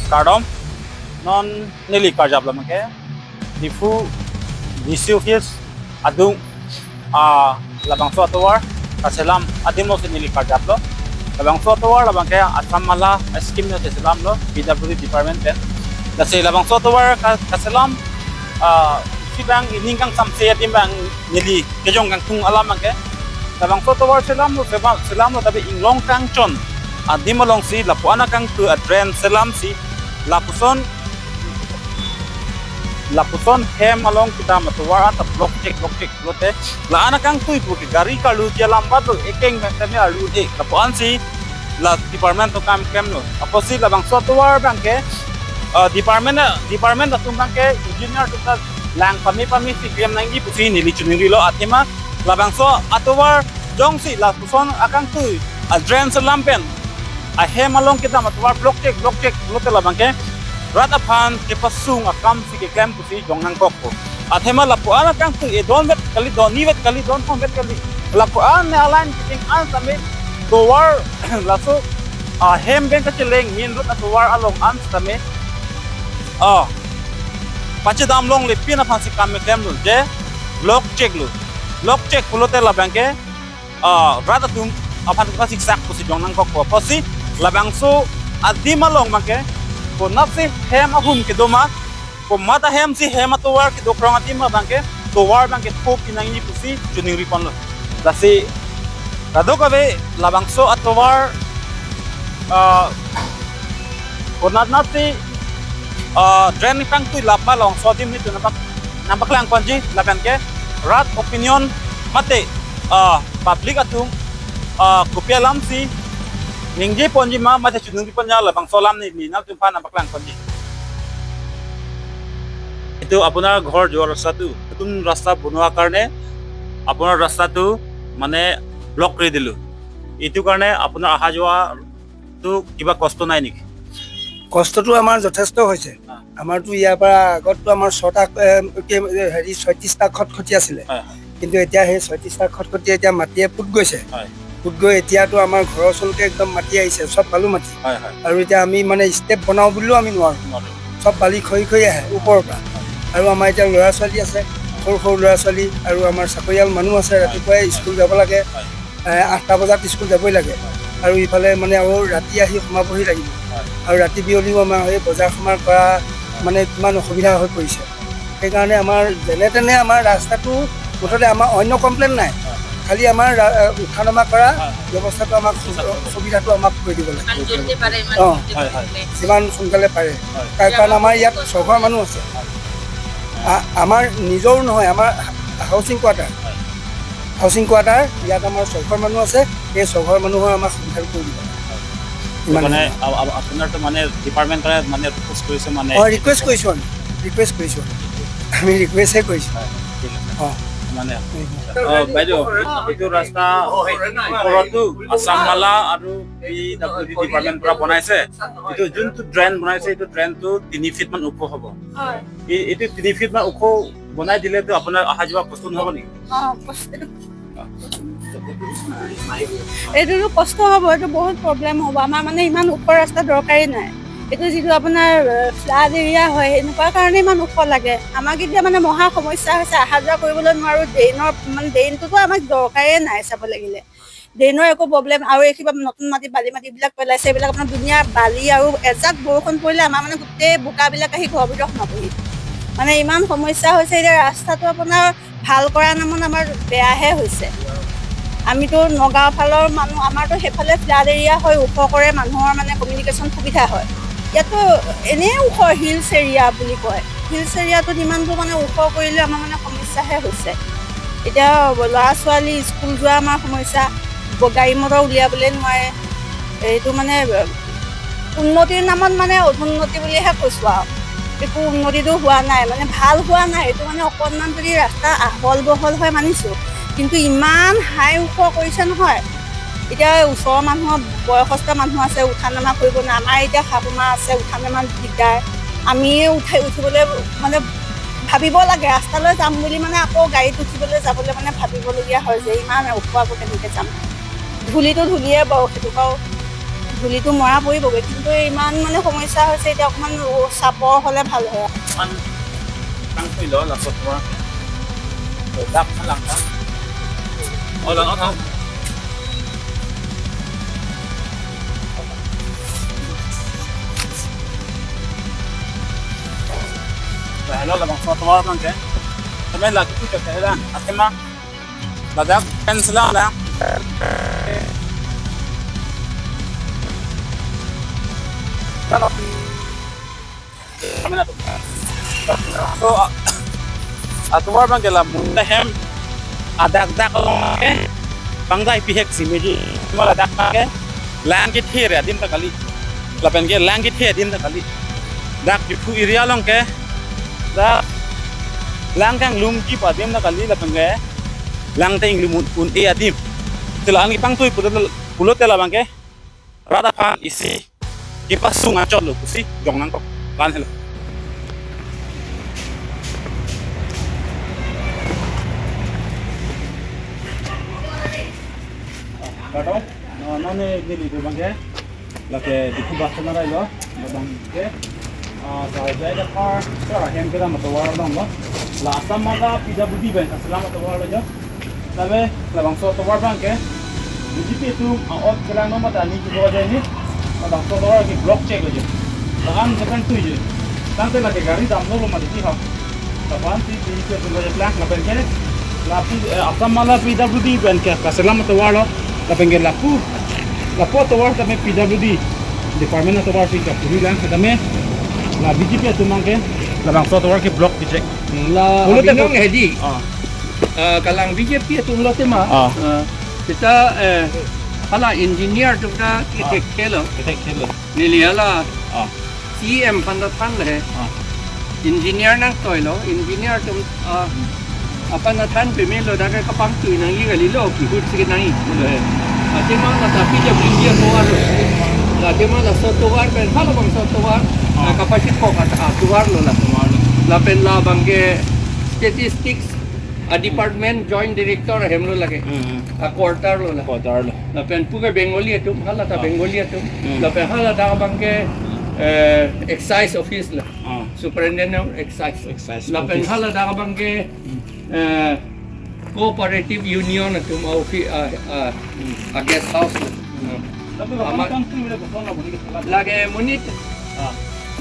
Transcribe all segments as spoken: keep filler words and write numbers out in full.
Kardom, non neli karjap abangke Diphu D C office adung, ah, labangso atovar kaselam adim lo si neli karjaplo. Labangso atovar abangke Assam Mala scheme lo si selamlo, P W D department pen. Lasi labangso atovar ka-, kaselam, ah, si bang ining kangsamse adim abang neli kejong kangtung alam abangke. Labangso atovar selamlo, seba-, selamlo tapi inglong kangchon adim alongsi lapu-an akangtui a-drain selamsi lapuson, lapuson hem along kedam atovar anta block chek, block chek pulote la-an akangtui pu ke gari karlu ji alam bat lo, ekeng pen tame arlu-e, lapu-ansi la department atum kam klemlo. Apotsi labangso atovar abangke, ah, department, department atum abangke engineer atum ta lang pame pame si klem nangji pusi neli chiningrilo. Athema labangso atovar jongsi lapuson akangtui a-drain selam pen ahem along kedam atovar block chek, block chek pulote labangke rat aphan kepasung akam si keklem pusi jong nangkokpo. Athema lapu-an akangtui edon vet kali, donni vet kali, don thom vet kali, lapu-an ne a-line keting an tame tovar laso ahem pen kacheleng main road atovar along an tame, ah, pachedam longle pin aphansi kam klemlo, je block cheklo. Block chek pulote labangke, ah, rat atum aphan kasiksak pusi jong nangkokpo. Apotsi labangso adim along abangke konatsi hem ahum kedo ma, komat ahemsi hem atovar kedo krong adim abangke tovar abangke thop nangji pusi chiningri ponlo. Lasi kadokave labangso atovar, ah, konatnatsi, ah, drain kangtui lap ma, labangso adim nelitum nangpak, nangpaklang ponji, labangke rat opinion mate, ah, public atum, ah, kopi alamsi ningje ponji ma mate chiningri ponji, labangso alam neli nangtum aphan nangpaklang ponji. এইটো আপোনাৰ ঘৰ যোৱা ৰাস্তাটো, নতুন ৰাস্তা বনোৱাৰ কাৰণে আপোনাৰ ৰাস্তাটো মানে ব্লক কৰি দিলোঁ। এইটো কাৰণে আপোনাৰ অহা যোৱাটো কিবা কষ্ট নাই নেকি? কষ্টটো আমাৰ যথেষ্ট হৈছে। হা। আমাৰতো ইয়াৰ পৰা আগততো আমাৰ ছটা, এ, কে-, হেৰি, ছয়ত্ৰিশটা খটখটি আছিলে। হয়, হয়। কিন্তু এতিয়া সেই ছয়ত্ৰিশটা খটখটি এতিয়া মাটিয়ে পোত গৈছে। হয়। পোত গৈ এতিয়াতো আমাৰ ঘৰৰ ওচৰলৈকে একদম মাটি আহিছে, চব বালু মাটি। হয়, হয়। আৰু এতিয়া আমি মানে ষ্টেপ বনাওঁ বুলিলেও আমি নোৱাৰোঁ। নোৱাৰোঁ। চব বালি খহি খহি আহে ওপৰৰ পৰা। হয়। আৰু আমাৰ এতিয়া ল'ৰা ছোৱালী আছে, সৰু সৰু ল'ৰা ছোৱালী আৰু আমাৰ চাকৰিয়াল মানুহ আছে, হয়। ৰাতিপুৱাই স্কুল যাব লাগে। হয়। এ, আঠটা বজাত স্কুল যাবই লাগে। হয়। আৰু ইফালে মানে আৰু ৰাতি আহি সোমাবহি লাগিব। হয়। আৰু ৰাতি বিয়লিও আমাৰ এই বজাৰ সমাৰ কৰা মানে কিমান অসুবিধা হৈ পৰিছে। সেইকাৰণে আমাৰ যেনে তেনে আমাৰ ৰাস্তাটো মুঠতে আমাৰ অন্য কমপ্লেইন নাই। হয়। খালি আমাৰ ৰা-, এ, উঠা নমা কৰা হয়, হয়। ব্যৱস্থাটো আমাক সু-, সুবিধাটো আমাক কৰি দিব লাগে। যিমান জলদি পাৰে, ইমান অ। জলদি হয়, হয়। কৰি দিলে। যিমান সোনকালে পাৰে। হয়। কা-, কাৰণ আমাৰ ইয়াত ছঘৰ মানুহ আছে। হয়। আ-, আমাৰ নিজৰো নহয়, আমাৰ হা-, হাউচিং কোৱাৰ্টাৰ। হয়। হাউচিং কোৱাৰ্টাৰ, ইয়াত আমাৰ ছঘৰ মানুহ আছে। এই ছঘৰ মানুহৰ আমাক সুবিধাটো কৰি দিব লাগে। হয়। ইমানে। মানে আ-, আ-, আপোনাৰতো মানে ডিপাৰ্টমেণ্টৰে মানে ৰিকুৱেষ্ট কৰিছে মানে? অ, ৰিকুৱেষ্ট কৰিছোঁ আমি, ৰিকুৱেষ্ট কৰিছোঁ আমি। আমি ৰিকুৱেষ্টহে কৰিছোঁ। হয়, হয়, ঠিক আছে। অ। মানে, উম। অ, বাইদেউ, এইটো ৰাস্তা ওপৰতো আছাম মালা আৰু পি ডাব্লিউ ডি ডিপাৰ্টমেণ্ট পৰা বনাইছে। এইটো যোনটো ড্ৰেইন বনাইছে, এইটো ড্ৰেইনটো তিনি ফিট মান ওখ হ'ব। হয়। এই, এইটো তিনি ফিট মান ওখ বনাই দিলেতো আপোনাৰ অহা যোৱা কষ্ট নহ'ব নেকি? অ, কষ্ট, এইটো, এইটোতো কষ্ট হ'ব, এইটো বহুত প্ৰব্লেম হ'ব। আমাৰ মানে ইমান ওখ ৰাস্তা দৰকাৰেই নাই। এইটো যিটো আপোনাৰ, এ, ফ্লাড এৰিয়া হয়, এনেকুৱা কাৰণে ইমান ওখ লাগে। আমাক এতিয়া মানে মহা সমস্যা হৈছে, অহা যোৱা কৰিবলৈ নোৱাৰোঁ। ড্ৰেইনৰ, মানে, ড্ৰেইনটোতো আমাক দৰকাৰেই নাই চাব লাগিলে। ড্ৰেইনৰ একো প্ৰব্লেম, আৰু এই কিবা নতুন মাটি, বালি মাটিবিলাক পেলাইছে, এইবিলাক আপোনাৰ ধুনীয়া বালি আৰু এজাক বৰষুণ পৰিলে আমাৰ মানে গোটেই বোকাবিলাক আহি ঘৰৰ ভিতৰত সোমাবহি। মানে ইমান সমস্যা হৈছে, এতিয়া ৰাস্তাটো আপোনাৰ ভাল কৰা নামত আমাৰ বেয়াহে হৈছে। আমিতো নগাঁও ফালৰ মানুহ, আমাৰতো সেইফালে ফ্লাড এৰিয়া হয়, ওখ কৰে, মানুহৰ মানে কমিউনিকেশ্যন সুবিধা হয়। ইয়াততো এনেই ওখ, হিলছ এৰিয়া বুলি কয়। হিলছ এৰিয়াটোত ইমানটো মানে ওখ কৰিলে আমাৰ মানে সমস্যাহে হৈছে। এতিয়া ল'ৰা ছোৱালী স্কুল যোৱা আমাৰ সমস্যা, ব-, গাড়ী মটৰ উলিয়াবলৈ নোৱাৰে। এইটো মানে, এ, উন্নতিৰ নামত মানে অধোন্নতি বুলিহে কৈছোঁ আৰু। একো উন্নতিটো হোৱা নাই, মানে ভাল হোৱা নাই। এইটো মানে অকণমান যদি ৰাস্তা আহল বহল হয় মানিছোঁ, কিন্তু ইমান হাই ওখ কৰিছে নহয়। এতিয়া ওচৰৰ মানুহৰ, বয়সস্থ মানুহ আছে, উঠা নমা কৰিব নোৱাৰে। আমাৰ এতিয়া শাহুমা আছে, উঠা নমাত দিগদাৰ। আমিয়ে উঠাই, উঠিবলৈ মানে ভাবিব লাগে, ৰাস্তালৈ যাম বুলি মানে আকৌ গাড়ীত উঠিবলৈ যাবলৈ মানে ভাবিবলগীয়া হয় যে ইমান ওখ, আকৌ কেনেকৈ যাম। ধূলিটো ধূলিয়ে বাৰু, সেইটো বাৰু ধূলিটো মৰা পৰিবগৈ, কিন্তু ইমান মানে সমস্যা হৈছে, এতিয়া অকণমান চাপৰ হ'লে ভাল হয়। Ang tangkilo, laso tovar. Dak halang ka. Oh, lang ako. Hello, labangso tovar abang ke. Tame lagi tu ke heran. Athema. Ladak pen selam lang. Kami na tu. So, ah, atovar abang ke la mun ahem adak dak along ke bang dai pihek si meji. Cuma ladak abang ke lang kethe adim ta kali. Lapen ke lang kethe adim ta kali. Dak Diphu area along ke dak lang kanglum ji pu adim ta kali, lapen ke lang ta inglum un-e adim. Te la-an kepangtui pulo, pulote labang ke rat aphan isi kepasung achot lo pusi jong nangkok. La-an helo. Pardon? No, no, ne, ne, ne, bang ke. Lake Diphu bus stand arai lo, labang ke. Ah, sa jai da par, sa hem kedam atovar along lo. La Assam Mala P W D pen kaselam atovar lo jo. Labe, labangso atovar abang ke. B J P atum, ah, ot kelang no mata ni kibo aja ni. Labangso atovar ke block chek lo jo. La-an sepen tu jo. Tangte lake gari damlo lo mati ki ha. Lapen si, si, si, si, lang, lapen ke, lapi, eh, Assam Mala P W D pen ke, kaselam atovar lo, lapen ke lapu, lapu atovar tame P W D department atovar si kapuri lang, tame, la B J P atum abang ke, labangso atovar ke block kechek. La, pulo te abinong block. Hedi. Ah. Eh, kalang B J P atum lo tema. Ah. Eh, kita, eh, hala engineer atum ta kitek kelo. Kitek kelo. Neli hala Ah. C M aphan ta than le. Ah. Engineer nangtoi lo, engineer atum, ah, aphan ta than peme lo, dak kapangtui nangji kali lo, kihut si nangji. Eh. Athema lata P W D atovar lo. La athema laso tovar pen, halabangso tovar, Ah. ah, kapachit kok atovar lo la. Tovar lo. Lapen labang ke statistics a department joint director ahem lo lake. Hmm. A quarter lo la. Quarter lo. Lapen puke Bengali atum, hala ta Ah. Bengali atum. Hmm. Lapen hala ta abang ke, eh, excise office la. Ah. Superintendent of excise. Excise Lapen office. Hala ta abang ke, Hmm. eh, cooperative union atum a office, ah, ah, Hmm. a guest house la. Hmm. Tapi Ama- Bapak kan tu bila betul lah boleh kita. Lake monit Ah.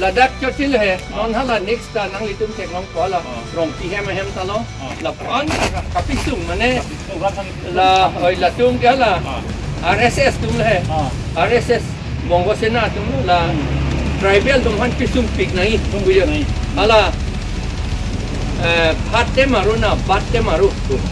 ladak chot chil he, Ah. non hala next ta nanglitum theklong ko la, Ah. Rongpi hem hem ta lo, Ah. lapu-an kapisung mane, Kapisung, rat sang la, oi latum ke la, Ah. R S S atum le he, Ah. R S S Bongo Sena atum la, Hmm. tribal atum aphan pisung pik nangji, Pisung bujo. Pik nangji. Hala, eh, phat te maru na, bat te maru.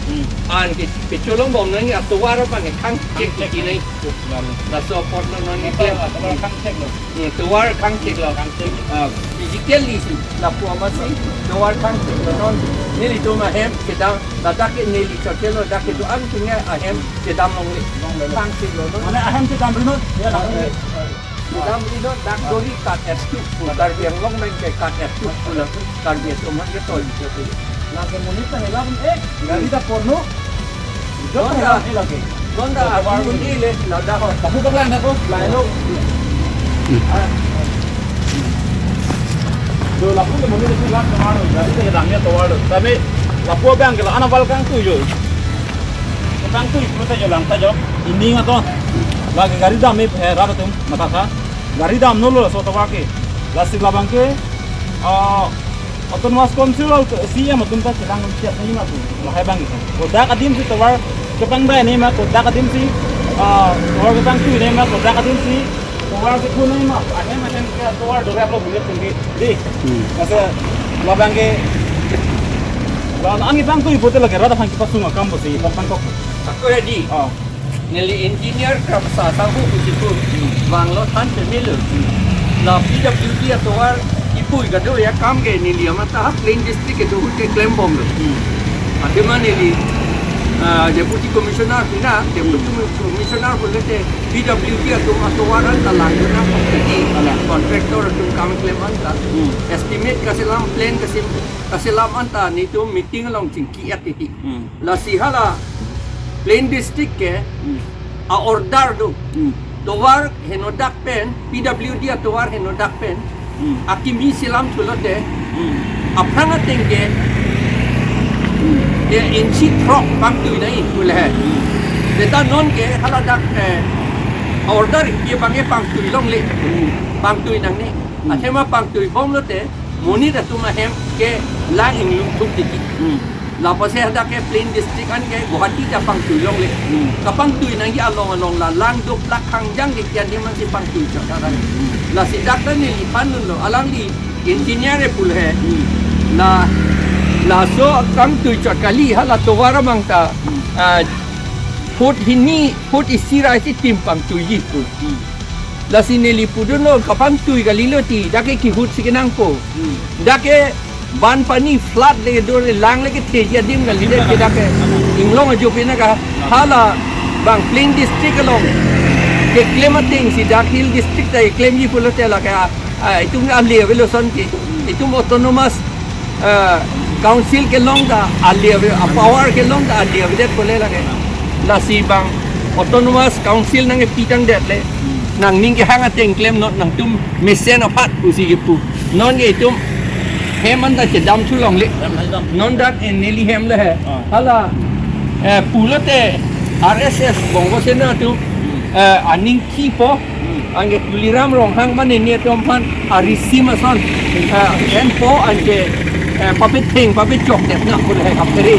Hmm. An ke, kecholong bom nangji atovar abang ke khang chek Khang chek. Ki nangji. Baru. Laso apot lo nangji Apa, klem. Atovar khang chek lo. Hmm, tovar khang chek lo. Khang chek. Ah, physically si, lapu amatsi, tovar khang chek lo non. Nelitum ahem, kedam, ladak ke neli chot chelo, dak kedo-an atum ke ahem, kedam longle. Longle. Khang chek lo non. Mane ahem kedam rinot, ya, Ah, ladak. Eh, eh. Kedam rinot, dak Ah. dori kat et tu, Karbi Anglong abang ke kat et tu, pula Karbi atum aphan ketoi. Lake monit ta helam, eh, gari ta porno. Jok Honda. Helam, eh, lake. Honda, Honda aku baru. Undi le, ladak. Lapu baklang na ko, lain lo. Hmm. Ah. Do lapu ke monit ta helam tovar lo, gari ta helam ya tovar lo. Tapi lapu abang ke la-an abal kangtui jo. Kangtui pulo ta jo lang ta jo. Ini ngato. Lake gari dam eh, eh, rat atum, mata tha. Gari damno lo laso tovar ke. Lasi labang ke, ah, Autonomous Council along C M atum ta chelang chet nangji ma tu. Lahai abang ke. Kodak adim si tovar kepangdai nangji ma, kodak adim si, ah, tovar kepangtui nangji ma, kodak adim si tovar kepu nangji ma. Ahem ahem ke tovar dorap lo bulet tinggi. Di. Hmm. Masa labang ke, la-an kepangtui pulote lake rat aphan kepasung akam pusi pangpang kok. Ako ready. Oh. Neli engineer kramsa sangho pusi pu. Hmm. Vanglo than peme lo. Hmm. La P W D atovar kipui kado ya kam ke neli amat ta ha Plain District kedo ahut ke klem bom lo. Hmm. Athema neli, ah, Deputy Commissioner pina, Deputy Hmm. Commissioner pulote P W D atum atovar an ta lang na pati. Alang. Contractor atum kam klem an ta. Hmm. Estimate kaselam, plan kasem, kaselam an ta netum meeting along chingki-et titi. Hmm. Lasi hala Plain District ke Hmm. a-order do. Hmm. tovar henodak pen, P W D atovar henodak pen, Hmm. akimi selam thulote, Hmm. aphrang ateng ke, Hmm. ke inchi throk pangtui nangji pu le he. Hmm. Seta non ke haladak, eh, order ke bang ke pangtui longle. Hmm. Pangtui nangne. Hmm. Athema pangtui bomlote, monit atum ahem ke lang inglum thuk tiki. Hmm. Lapusi hadak ke plain district an ke Guwahati ta pangtui longle. Hmm. Kapangtui nangji along along la lang doplak khangjang ke kian ni mansi pangtui chot kali. Hmm. Lasi dak ta neliphan dunlo, alangli engineer e pu le he. Hmm. La, laso pangtui chot kali, hala tovar abang ta, Hmm. ah, foot hini, foot isi ra isi tim pangtuiji pu. Hmm. Lasi neli pudunlo kapangtui kalilo ti, dak ke kihut si kenangpo. Hmm. Dak ke banpani flood le do le lang le ketheji adim kali le ke dak ke inglong ajo pina ka hala bang plain district along keklem ateng si dak hill district ta keklemji pulote la ke, ah, itum ale avelo ason ke, itum autonomous, ah, council kelong ta ale ave, ah, power kelong ta ale avedet pu le la ke. Lasi bang autonomous council nangkepi tangdet le, nangning kehang ateng klemnon, nangtum mesen aphan pusi kepu. Non ke itum hem anta chedam thu longle. Hem chedam. Non dak, eh, neli hem le he. Ah. Hala, eh, pulote R S S Bongo Sena atum, Hmm. eh, aning thipo. Hmm. Anke Tuliram Ronghang mane ne atum aphan arisim ason, eh, enpo anke, eh, papetheng papechokdet nang pu le he kaphere.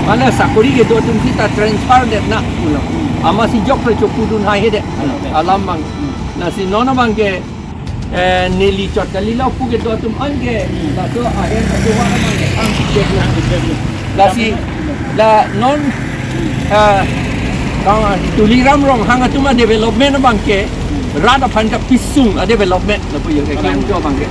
Mane sakori kedo atum seta transfer det nang pulo. Amatsi jokre chopudun haihedet. Hmm. Alam abang. Hmm. Lasi non abang ke, eh, neli chot kalilo pu kedo atum anke, Hmm. laso ahem atum abang ke ang sijek lo. Ang sijek lo. Lasi, la non, eh, kang Tuliram Ronghang atum adevelopment abang ke, rat aphan kapisung adevelopment lapu yo ke, Kalang. Klangjo abang ke.